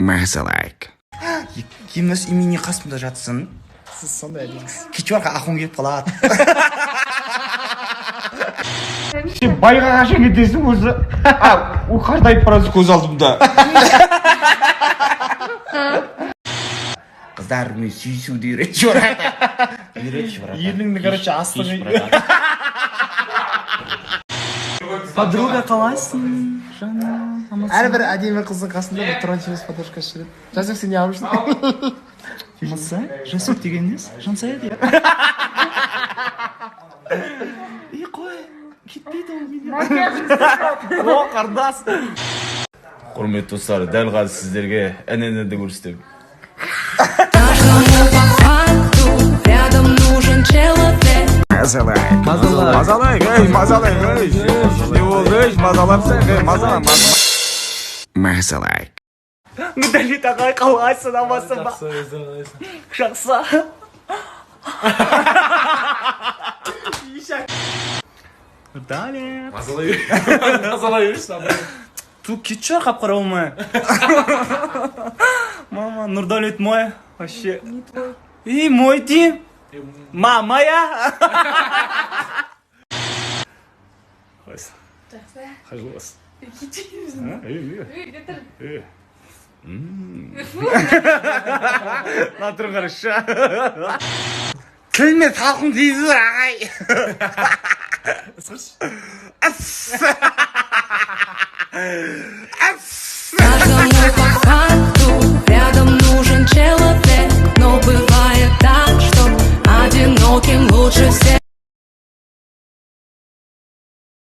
Мазалайк. Екеуміз имени қасымда жатсын. Сіз сондай әдемісіз. Кеш барқа ақын келіп қалады. Сен байға қашан кетесің өзі? А, ол қартайып барасың көз алдымда. Қыздар мен сүйісуді үйретші, брат. Үйретші, брат. Ерніңді, короче, астыңғы. Подруга, қалайсың? Жаным. Әрбір әдемі қыздың қасында бір тұран емес подружкасы жүреді. Жасөк, сен не алып жүрсің? Мырза, Жасөк деген несі? Жансая иә. И қой, кетпейді ол менен. О, қарындас. Құрметті достар, дәл қазір сіздерге інінді көрсетемін. Каждому по факту рядом нужен человек. Мазалайк. Мазалайк, ей, мазалайк, ей. Не болды, ей, мазалапсың, ей, мазала. Мазалайк. Нұрдәулет ағай, қалайсың, амансың ба? Жақсы. Нұрдәулет. Мазалай берші. Ту кетші, қап-қара болмай. Мама, Нұрдәулет мой. Вообще. И мой деймін. Мама я. Қалайсың? Жақсы. Қай жыл боласың? Ей. Мына түрін қарашы. Тіліме салқын тиді, ағай. Ысқыршы. Ас. Ас.